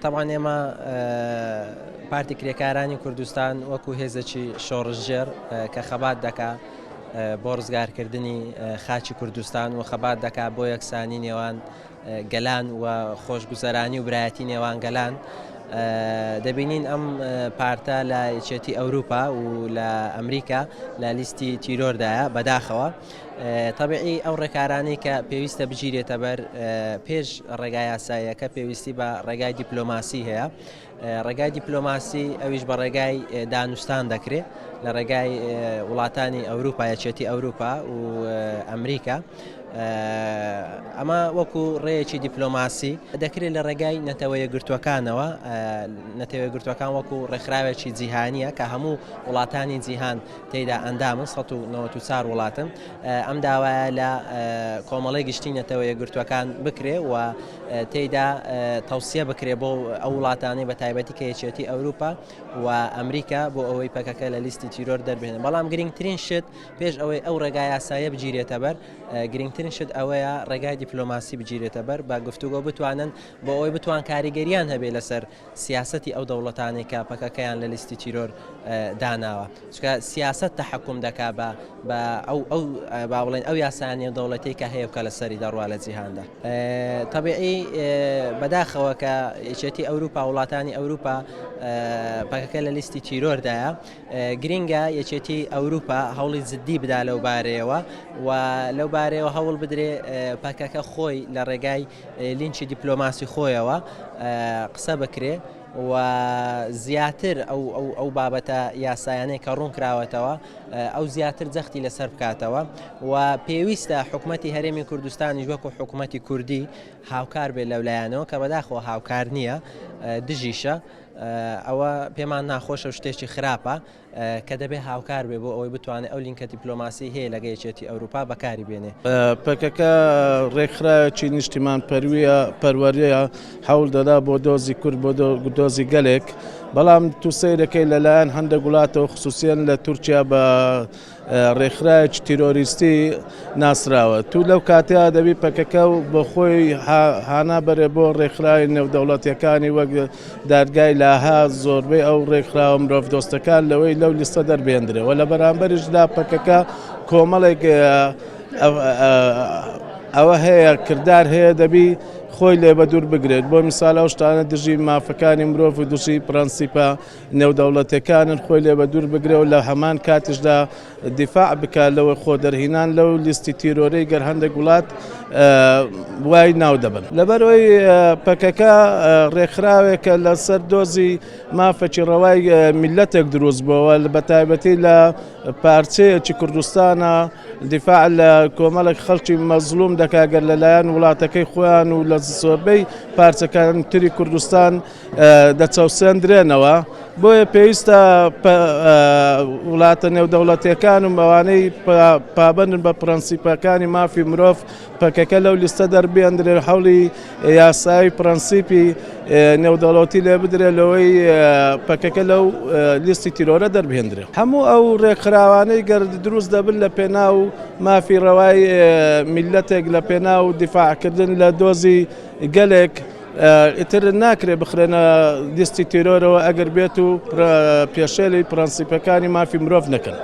تەبعەن ئێمە پارتی کرێکارانی کوردستان وەکو هێزێکی شۆڕشگێڕ کە خەبات دەکا بۆ ڕزگارکردنی خاکی کوردستان و خەبات دەکا بۆ یەکسانی نێوان گەلان و خۆشگوزەرانی و برایەتی نێوان گەلان دەبینین ئەم پارتە لە یەکێتی ئەوروپا و لە ئەمریکا لە لیستی تیرۆردایە بەداخەوە. تەبیعی ئەو ڕێکارانەی کە پێویستە بگیرێتە بەر پێش ڕێگا یاساییەکە پێویستی بە ڕێگای دیپلۆماسی هەیە ڕێگای دیپلۆماسی ئەویش بە ڕێگای دانوستان دەکرێت لە ڕێگای وڵاتانی ئەوروپا یەکێتی ئەوروپا و ئەمریکا ئەمە وەکو ڕێیەکی دیپلۆماسی دەکرێت لە ڕێگای نەتەوە یەکگرتووەکانەوە نەتەوە یەکگرتووەکان وەکو ڕێکخراوێکی جیهانیە کە هەموو وڵاتانی جیهان تێیدا ئەندامن، 194 وڵاتن، ئەم داوایە لە کۆمەڵەی گشتی نەتەوە یەکگرتووەکان بکرێ و تێیدا تەوسیە بکرێ بۆ ئەو وڵاتانەی بە تایبەتی کە یەکێتی ئەوروپا و ئەمریکا بۆ ئەوەی پەکەکە لە لیستی تیرۆر دەربهێنن. بەڵام گرنگترین شت پێش ئەوەی ئەو ڕێگا یاساییە بگیرێتە بەر، گرنگترین شت ئەوەیە ڕێگای دیپلۆماسی بگیرێتە بەر بە گفتوگۆ بتوانن بۆ ئەوەی بتوان کاریگەریان هەبێ لەسەر سیاسەتی ئەو دەوڵەتانەی کە پەکەکەیان لە لیستی تیرۆر داناوە چونکە سیاسەت تەحەکوم دەکا بە بە ئەو ئەو با بڵێن ئەو یاسا نێودەوڵەتیەی کە هەیە و کە لەسەری دەڕوا لە جیهاندا تەبیعی بەداخەوە کە یەکێتی ئەوروپا وڵاتانی ئەوروپا پەکەکە لە لیستی تیرۆردایە گرینگە یەکێتی ئەوروپا هەوڵی جددی بدا لەو بارەیەوە و لەو بارەیەوە هەوڵ بدرێ پەکەکە خۆی لە ڕێگای لینکی دیپلۆماسی خۆیەوە قسە بکرێ و زیاتر ئەو ئەو ئەو بابەتە یاسایانەی کە ڕوون کراوەتەوە ئەو زیاتر جەختی لەسەر بکاتەوە و پێویستە حکوومەتی هەرێمی کوردستانیش وەکو حکوومەتی کوردی هاوکار بێت لەو لایەنەوە کە بەداخەوە هاوکار نییە دژیشە ئەوە پێمان ناخۆشە و شتێکی خراپە کە دەبێ هاوکار بێ بۆ ئەوەی بتوانێ ئەو لینکە دیپلۆماسی هەیە لەگە یەکێتی ئەوروپا بەکاری بێنێ. پەکەکە ڕێکخراوێکی نیشتیمان پەرویە پەروەریە حەول دەدا بۆ دۆزی کورد بۆ دۆزی گەلێک بەڵام تو سەیرەکەی لەلایەن هەندێک وڵاتەوە خصوصیەن لە تورکیا بە ڕێکخراوێکی تیرۆریستی ناسراوە تو لەو کاتەیا دەبی پەکەکە و بۆ خۆی هانا بەرێ بۆ ڕێکخراوی نێودەوڵەتیەکانی وەک دادگای لاها زۆربەی ئەو ڕێکخراوە مرۆڤدۆستەکان لەوەی لەو لیستە دەربێندرێ و لە بەرامبەریشدا پەکەکە کۆمەڵێک ئەوە هەیە کردار هەیە دەبی خۆی لێ بە دوور بگرێت بۆ میسال ئەو شتانە دژی مافەکانی مرۆڤ و دژی پرەنسیپە نێودەوڵەتیەکانن خۆی لێ بەدوور بگرێ و لە هەمان کاتیشدا دیفاع بکات لەوەی خۆ دەرهینان لەو لیستی تیرۆرەی گەر هەندێک وڵات وای ناو دەبن. لەبەرئەوەی پەکەکە ڕێکخراوێکە لەسەر دۆزی مافەکی ڕەوای میللەتێک دروست بووە بە تایبەتی لە پارچەیەکی کوردستانە دیفاع لە کۆمەڵێک خەڵکی مەزلوم دەکات گەر لەلایەن وڵاتەکەی خۆیان و لە زۆربەی پارچەکان تری کوردستان دەچەوسێندرێنەوە، بۆیە پێویستە وڵاتە نێودەوڵەتیەکان و ئەوانەی پابەندن بە پرەنسیپەکانی مافی مرۆڤ پەکەکە لەو لیستە دەربێندرێن هەوڵی یاسایی پرەنسیپی نێودەوڵەتی لێ بدرێت لەوەی پەکەکە لەو لیستی تیرۆرە دەربهێندرێت. هەموو ئەو ڕێکخراوانەی گەر دروست دەبن لە پێناو مافی ڕەوای میللەتێک لە پێناو دیفاعکردن لە دۆزی گەلێک ئیتر ناکرێت بخرێنە لیستی تیرۆرەوە ئەگەر بێت و پێشێلی پرەنسیپەکانی مافی مرۆڤ نەکەن.